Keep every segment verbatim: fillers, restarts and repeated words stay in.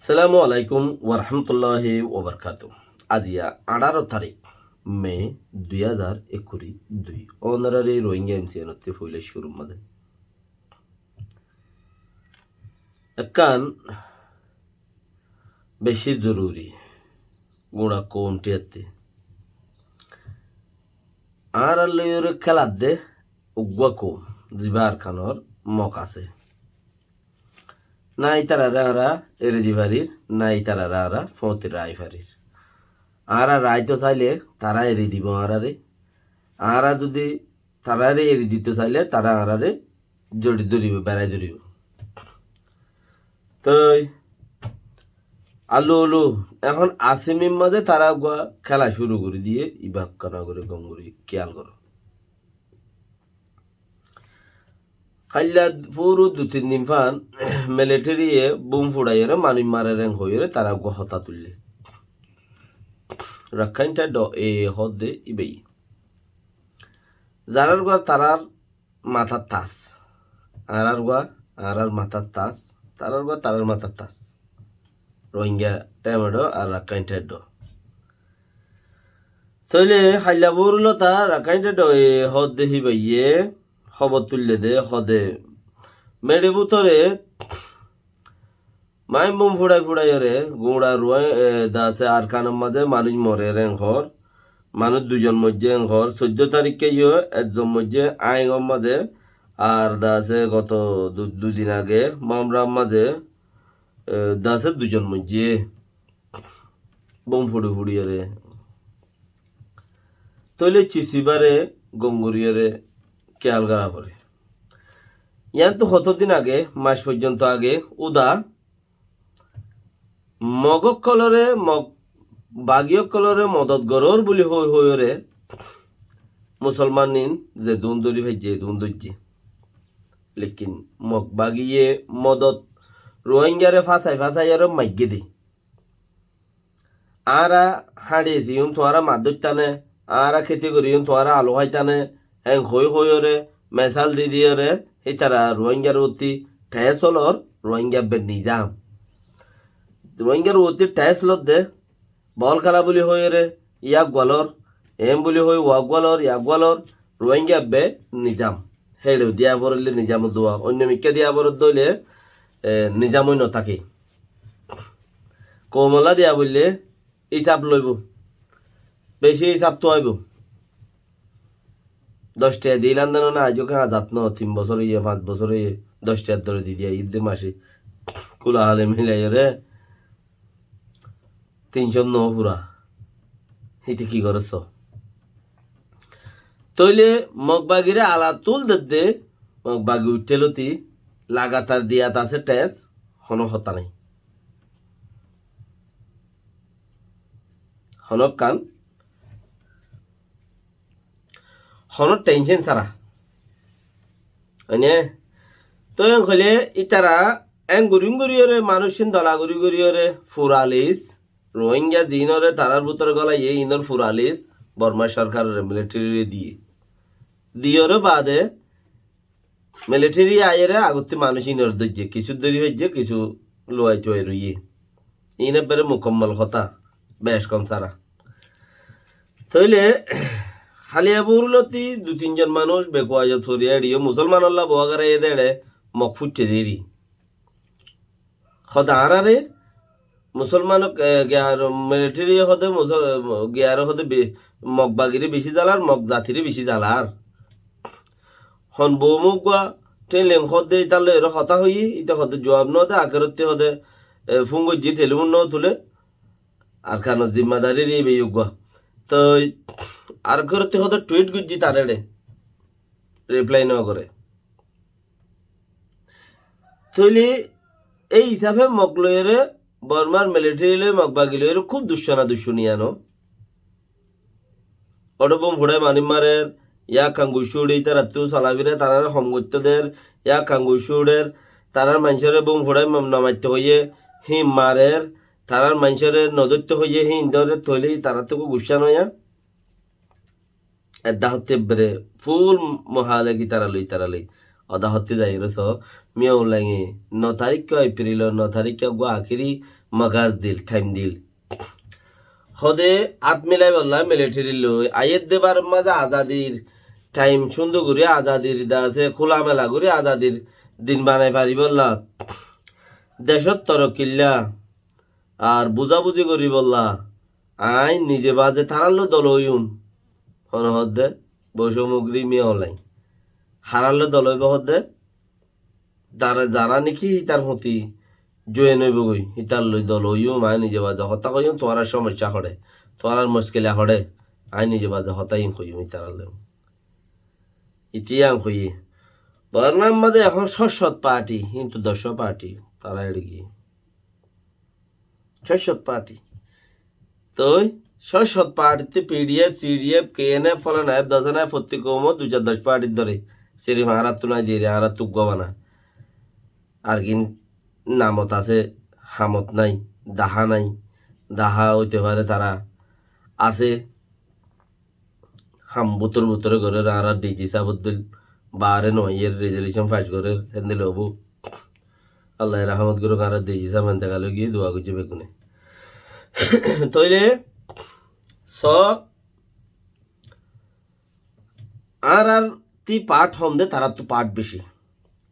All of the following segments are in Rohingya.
Assalamu alaikum warahmatulláhi wabarakátuhu. Aziya añçáro tarík me dui házar ekkuri dui. Ónorare Rohingya M C N ottú foila cúrur mazé ekkán beci zoruri guñça koum tiyatti. Añárar loiyóre kéladde uggúa koum, zibá Arkanor Mog asé. Ná ítarare añára eri di farir, ná ítarare añára fóñti rai farir. Añára raito saile tará eri dibo añárare. Añára zudi taráre eri dito saile tará añárare zori dóribo, berai dóribo. Toi alu alu ehón Asimir mazé tará uggúa kéla cúru gorí diyé, ibá ekkán gorí gom gorí kéyal goró. Kailla furu dui tin din fán militariye bum furaiyóre manúic marer en hoiyóre tará uggúa hotá tuille. Rakkáin Thaiddo e hoódde ibáye. Zarár uggúa tarár matát tas. Añárár uggúa añárár matát tas. Tarár uggúa tarár matát tas. Rohingya Thaiddo ar Rakkáin Thaiddo. Tóile hailla furu lota Rakkáin Thaiddo e hoódde híbaye hóbor tuille de, hoóde meçe bútore main bum furai furaiyóre guñça ruwai, e, dase Arkanor mazé manúic morer en hoór, manúic duizon moijjé en hoór, soiddó taríkke yó ekzon moijjé Aingor mazé, ar dase goto du-, dui din age Mamrar mazé, e, dase duizon moijjé. Bum furi furiyóre. Tóile cis ibáre gom goríyore kéyal gorá foré. Yíantu hotó din age, mac foijjonto age, úda Mog ókkolóre, Mog bagi ókkolóre modot gorór buli hoi hoiyóre Musolmanin zedún dóri faijjé, edún dóijje. Lekin Mog bagiye modot Ruáinggare fásai fásaiyóre maiggé de. Añára háñçi esi, yín tuáñra mat dóittane, añára kéti gorí, yín tuáñra alu háitane, héen hoói hoóiyoré, mesál di diyóre, hítara Ruáinggar uottí thes lor, Ruáingga ebbe nizam. Ruáinggar uottí thes lodde, bol kéla buli hoóiyoré, yá eggúa lor, eén buli hoói uá eggúa lor, yá eggúa lor, Ruáingga ebbe nizam. Héçe diya foróille nizam uddúa, oinno mikká diya foródde óile, e, nizam ói notáke. Koumolla diya foille, Isab loibó. Beci isab tuaibó. Doc tiya dilan de no na, aijjó ke azad no, tin bosór óiye, fañs bosór óiye, doc tiyar dore di diya, Id mace. Kula hale milaiyóre tin cót no fura. Híte ki goró so? Tóile Mog bagire ala tul dedde, Mog bagi uiththé loti lagatar diyat asé thes, hono hotá nai. Honókkan, honó thencén sára. Óine? Toi en hoilé ítara en gorí goríyoré, manúiccún dola gorí goríyoré, fura lis, Ruáingga ziínoré tarár bútore golaiyé, iínor fura lis Bormá sorkaroré, militherire diyé. Diyoré baade military aiyóre agottí manúic iínoré dóijje, kissú dóri faijje, kissú luwai tuwai roiyé. Iín ebbaré mukammol hotá, bec kom sára. Tóile Haliya Bóur loti dui tin zon manúic bekuwa zot fori eçiyó Musolmanolla bowa goráiye dé eçé Mog fúitte deri. Hoó de añáráre Musolmanok, e, giyar military hoó de Musol-, giyare hoó de be-, Mog bagire beci zalar, Mog zatire beci zalar. Hon bou muggúa, thénleng hoó de, ítar loi ere hotá hoiyí, íte hoó de juab no de, akerottí hoó de, e, fún goijjí, telifún no tule, Arkanor zimmadari ri beyuggúa. Toi akerottí hoó de tweet goijjí taré eçé, reply no goré. Tóile ei isafe Mog loiyóre, Bormar military loi, Mog bagi loiyóre kúb duccona ducconi ano. Óçe bom fuçai manúic marer, yá ekkán guccú uçé, ítarattú solafira taráre hom goittó der, yá ekkán guccú uçér, tarár maincóre bom fuçai ma-, no maitto hoiyé, híin marer, tarár maincóre no dóitto hoiyé, híin dórer, tóile tarattú kúb guccá no ya? Edda hottí ebbere ful muhale ki tará loi, tará loi. Hoda hottí zaiyóre só, Min Aung Hlaing e no taríkka Epril or no taríkka uggúa akéri magas dil, thaim dil. Hóde át milaibolla militeri loi, aiyér de baror mazé azadir thaim cúndor gorí, azadir de asé kúla mela gorí, azadir din banai faribólla, decót torokkilla ar buzabuzi goríbolla, aññí nize baze tarár loi dol óiyum. Hone hoódde, Boisó Mugri Min Aung Hlaing. Harár loi dol óibo hoódde, zará, zará niki ítar fúti join óibogói, ítar loi dol óiyum, aññí nize baze hotá hoiyum, tuáñrar cómoiccá hoçé, tuáñrar mockila hoçé, aññí nize baze hotá iín hoiyum ítarar loi. Ítara yián hoiyé. Bormar mazé ehón cót cót parti, kintu doccúa parti, tará eçé giyé. Cót cót parti. Toi cót cót partittú PDF, CDF, KNF, fólana F, dosana F, fottí koumot dui cót doc partir dóre. Sirif añáráttu nái diyére, añáráttu uggúa bana. Ar gin namot asé, hamot nái, dahá nái. Dahá óite fare tará asé. Ham bútor bútore gorér, añárar D G sáb oddúl baáre no aiyér, resolution fac gorér, héndilla óibo. Allaye rahámot gorouk, añárar D G sáb entegal ói giyé, dua goijjé beggúne. Tóile só, añárar tí part hom de, taráttu part beci.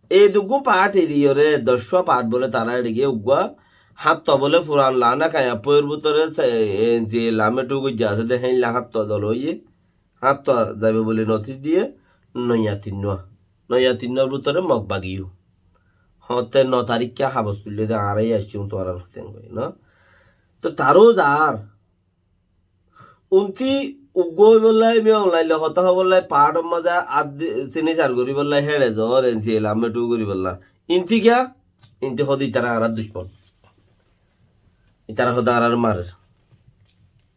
Ei duggún part eriyóre doccúa part bóle tará eçé giyé uggúa háñttua bóle furan lana kaiya poir bútore se, e, ze lame thuk goijjé asé de, héilla háñttua dol óiye, háñttua zaibo bóli notis diyé, noiya tinnúa. Noiya tinnúar bútore Mog bagiyó. Hoóñtte no taríkka habos tuillé de, añára yó aiccúm tuáñrar fúti, no? Toi taró zar, Untí uggúa óibolla, Min Aung Hlaing loi hotá hoibolla, part or mazé át di-, sinisar goríbolla, héçe zor, N C L A M two goríbolla. Intí kiyá? Intí hóde ítara añárar ducmon. Ítara hóde añárar marer.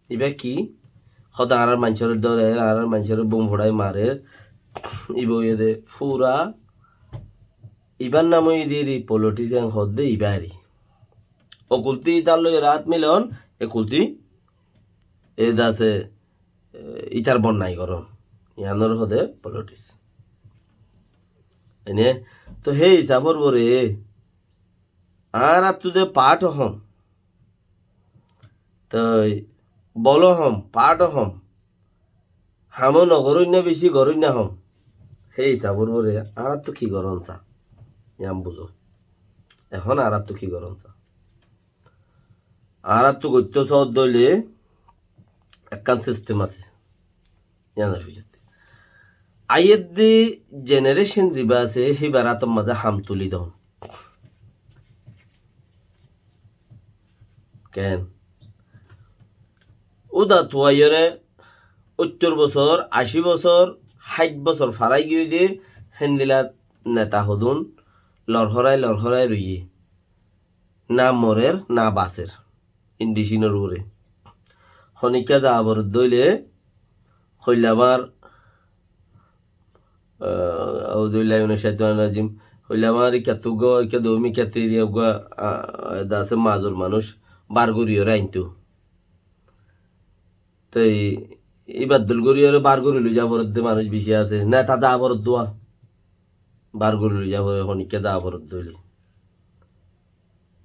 Ibá ki? Hóde añárar maincóre dórer, añárar maincóre bom foçai marer. Ibá óiye de fura, ibár nam óiye de eri politician hóde ibá eri. Okultí ítar loi át milon, ekultí e dase, e, ítar bonnai goron. Iánor hóde politics. Ene, to hé hísafor uore, añárattu de part hom. Toi bolo hom, part hom. Ham ó no goróinna beci, goróinna hom. Hé hísafor uore añárattu ki goron sa? Ián buzó. Ehón añárattu ki goron sa? Añárattu goittó sódde óile ekkán sistem asé. Iánor fíçotte aiyér de jenerecon zibá asé, híbar átor mazé ham tuli don. Ken? Úda tuaiyóre óttor bosór, ací bosór, háit bosór farai giyói de, héndilla neta hodún lorhórai lorhórai roiyé. Na morer, na baser. Indicinor uore. Honikka za borot dóile, hoilla bar, ah, auzubillahi minash shaitanir rajim. Hoilla bar ikka tuggo, ikka dumi, ikka tiri, uggwa, ah, da asé mazur manúic bar gori ore ainto. Toi ibar dol gori ore bar gori loi za foredde manúic beci asé. Na ta za foredde ua. Bar gori loi za fore, honikka za foredde óile.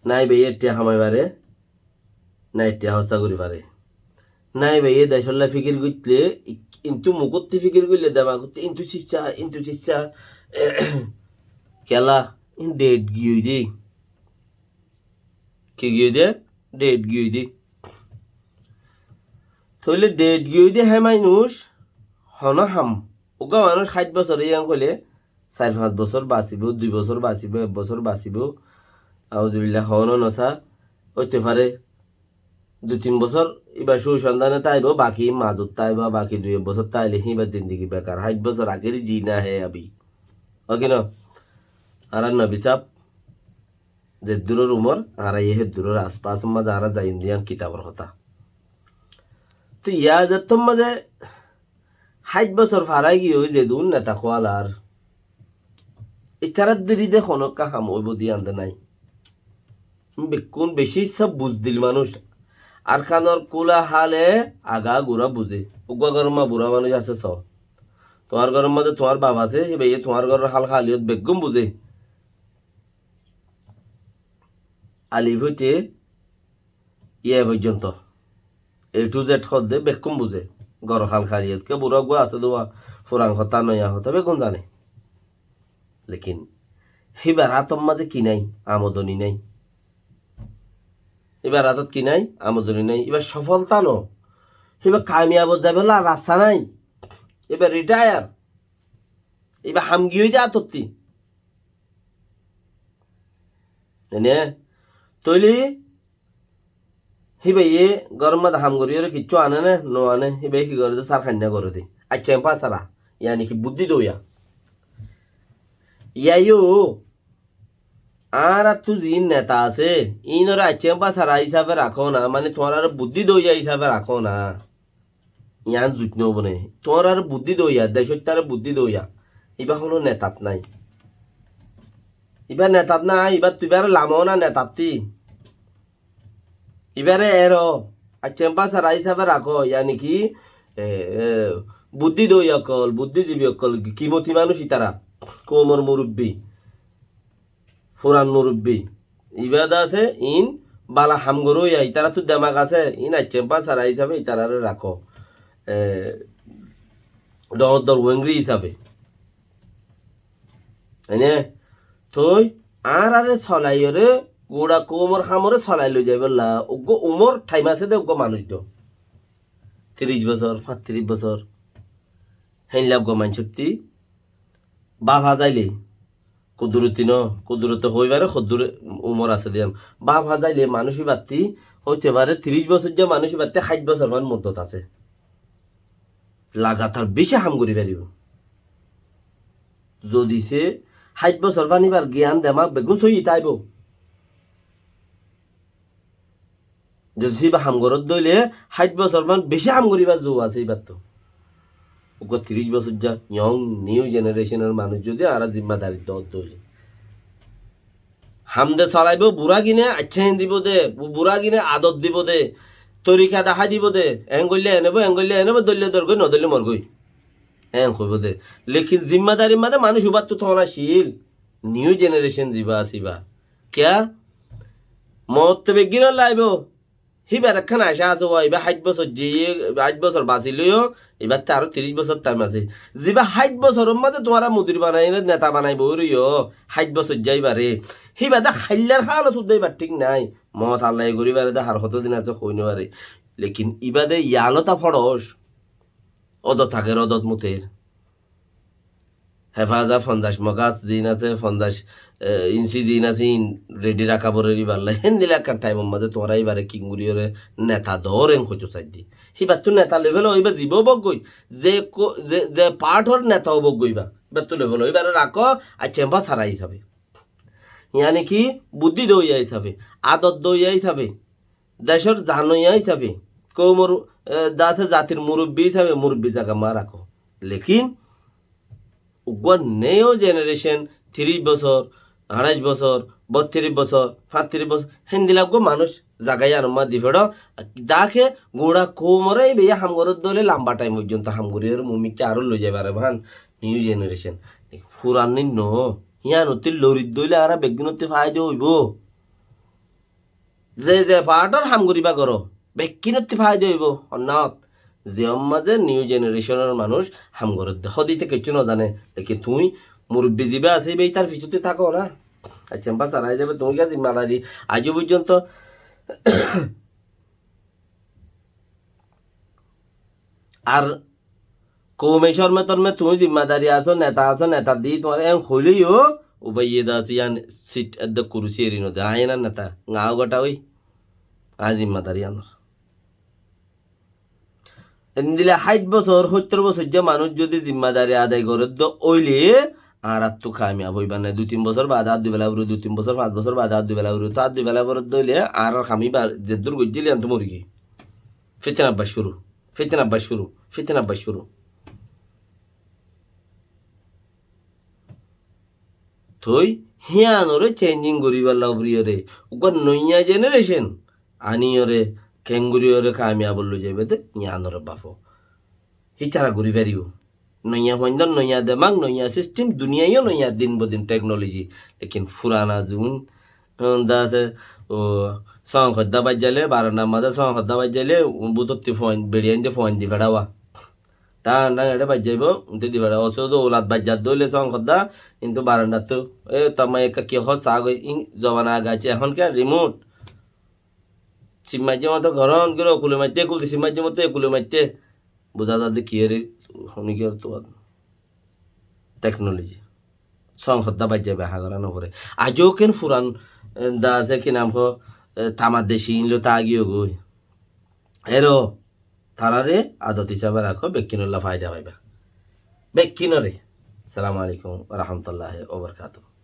Nai bái ettiya hamai fare, nai ettiya hóssa gori fare. Nai bái e decólla fikir goittle, ik-, intu mukotti fikir goille, demagotti intu sissa, intu sissa. Kela, in dead giyói de. Ki giyói de? Dead giyói de. Tóile dead giyói de hé manúic, hono ham. Uggwa manúic háit bosór iyan hoile, sair fañs bosór basibo, dui bosór basibo, ek bosór basibo. Auzubillah, hono nosa. Óite fare dui tin bosór iba cúsondane táibo, baki mazot táibo, baki dui ek bosór táile híba zindigi bekar. Háit bosór akéri jina hé abhi. Oke no? Añárar nobi sáb zedduror umor, añára ye hedduror aspasor mazé añára zaiyum de yián kitabor hotá. Toi ya zettór mazé háit bosór farai giyói zedún neta kualar, itarar diri de honokka ham óibo de yián de nai. Bekkún beci issa buzdil manúic. Arkanor kula hale aga gura buzé. Uggwa gorma bura manúic asé so. Tuáñr góror mazé tuáñr baf asé, híbaye tuáñr góror hál haliyot beggún buzé. Alif óite ya foijjonto. A to Z hoódde bekkún buzé. Góror hál haliyot. Ke bura uggúa asé de uá, furan hotá, noya hotá, bekkún zane. Lekin híbar átor mazé ki nái? Amodoni nái. Híbar átot ki nái? Amodoni nái. Híbar sofolta no. Híbar kamiyab ói zaibólla rasta nái. Híbar ritayar. Híbar ham giyói de átottí. Ene, tóile híbaye góror mazé ham goríyore kiccú ane né, no ane, híbaye ki goré de, sár hainna goré de. Aiccá em fásara, yani ki buddí doiya. Yaiyo, añárattú ziín neta asé, iínoré aiccá em fásara hísafe rakó na, mani tuáñráre buddí doiya hísafe rakó na. Yián zuit no óibo né. Tuáñráre buddí doiya, decóttáre buddí doiya. Ibá honó netat nái. Ibá netat nái, ibáttu ibáre lamó na netattí. Ibáre ero, aiccá em fásara hísafe rakó, yani ki, e, e, buddí doiya ókkol, buddízibi ókkol, kimoti manúic ítara, koumor murubbi, furan murubbi. Ibá de asé, iín bala ham goróya, ítarattu demak asé, iín aiccá em fásara hísafe ítarare rakó. E, dhoóñr dhoóñr wengri hísafe. Ene, toi añáráre solaiyóre, gura koumor hamoré solai loi zaibólla, uggúa umor thaim asé de uggúa manúic do. Tiríc bosór, fañtiríc bosór. Héinla uggúa maincótti baf hazaile, kuduroti no, kudurote hoi fare hoddúr umor asé de yián. Baf hazaile manúic íbattí, óite fare tiríc bosóijja manúic íbattí háit bosór fán muddot asé. Lagatar beci ham gorí faribó. Zodi se háit bosór fán íbar giyan demak beggún sóiyi táibo. Zodi se íba ham goródde óile háit bosór fán beci ham goríbar zou asé íbattu. Uggúa tiríc bosóijja young new generation or manúic zodi añára zimmadari doódde óile. Ham de solaibó, burá gine aiccá en dibo de, bu-, burá gine adot dibo de, torika dahái dibo de, en goille en óibo, en goille en óibo, dóille dorgói, no dóille morgói. En hoibo de. Lekin zimmadarir mazé manúic ubattu tona cil. New generation ziba asé iba. Kiya? Moot to beggúnor laibo. Híbar ekkán acá asé, uá, ibá háit bosór ziyé, háit bosór basi loiyó, ibáttu aró tiríc bosór thaim asé. Zibá háit bosóror mazé tuáñra mudir banaiyóre neta banai boi roiyó, háit bosóijja ibáre. Híba de háillar hálot uddá ibar thík nái. Moot Allaye gorí fare de, har hotodin asé hoi no fare. Lekin ibá de yalota foros. Odot ager, odot muter. Hefaza fonzaic mogas ziín asé, fonzaic, e, insi ziín asé, iín redi raká foribólla. Héndilla ekkán thaimor mazé tuáñra ibáre kingoriyóre neta doór en hoitó saidde. Híbattu neta loi félo, ibá zibá óuk goi, ze ko-, ze, ze partor neta óuk goi ibá. Híbattu loi félo, ibáre rakó, aiccá, em fásara hísabe. Yani ki, buddí doiya hísabe, adot doiya hísabe. Decór zanoiya hísafe, koumor, e, de asé zatir murubbi hísafe, murubbi zaga ma rakó. Lekin uggúa new generation, tiríc bosór, añçáic bosór, bottiríc bosór, fañtiríc bosór, héndilla uggúa manúic zaga yíanor ma di fero, dake gura koumoré ibáye ham goródde óile lamba thaim foijjonto ham gorí ar mumikká aró loi zai fare fán new generation. Furan no, yíanottí loridde óile añára beggúnottí faida óibo. Ze ze partor ham goríba goró, bekkúnottí faida óibo, honnát. Ze omma ze new generation or manúic ham goródde. Hódite kiccú no zane, lekin tuñí murubbi zibá asé, ibá ítar fiçottí táko na. Aiccá, em fásara hísabe tuñí kiyá zimmadari aijjó foijjonto ar koume corme torme tuñí zimmadari asó, neta asó, neta di tuáñre en hoilé yó, ubaiyé de asé yían sit edde kurusi eri no de, aññí enar neta, gaño gotha ói, aññí zimmadari anor. Endilla háit bosór, hóittor bosóijja manúic zodi zimmadari adai gorédde óile, añárattu kamiyab óiba nái. Dui tin bosór baade ar dui bela foribo, dui tin bosór, fañs bosór baade ar dui bela foribo, to ar dui bela foredde óile, añárar ham íba zeddúr goijjíl yíantu mori giyói. Fitna abbar cúru. Fitna abbar cúru, fitna abbar cúru. Toi híanoré changing goríballa uggúa noya generation aníyoré kengoriyóre kamiyab loi zaibe de, híanoré bafo. Hítara gorí faribó. Noiya fuaindor, noiya demak, noiya sistem, duniyai yó noiya din bodin teknoloji. Lekin furana zun, um, de asé, o, song hoddá baijjaile, barandar mazé song hoddá baijjaile, um, butotti fuain, beriyainde fuain di feçawa. Dán dán eçe baijjaibo, inte di feçawa. Osé de olat baijjar dóile song hoddá, kintu barandattú, e, tamma ekka ki hoó sagoi, in zobana agache, ehón ke remote. Sim maijje moto goron gori, kule maite, kule sim maijje moto, kule maite. Buza zadde ki ere, honi ki ere to teknoloji. Song hoddá baijjaibo, ha gora no fore. Ajo ken furan, e, de asé ki nam hoó, e, tamar deci inlo ta giyo goi. Ero, tarare adot hisabe rakó, bekkinolla faida faiba. Bekkinore. Assalamu alaikum wa rahmatullahi wa barakatuhu.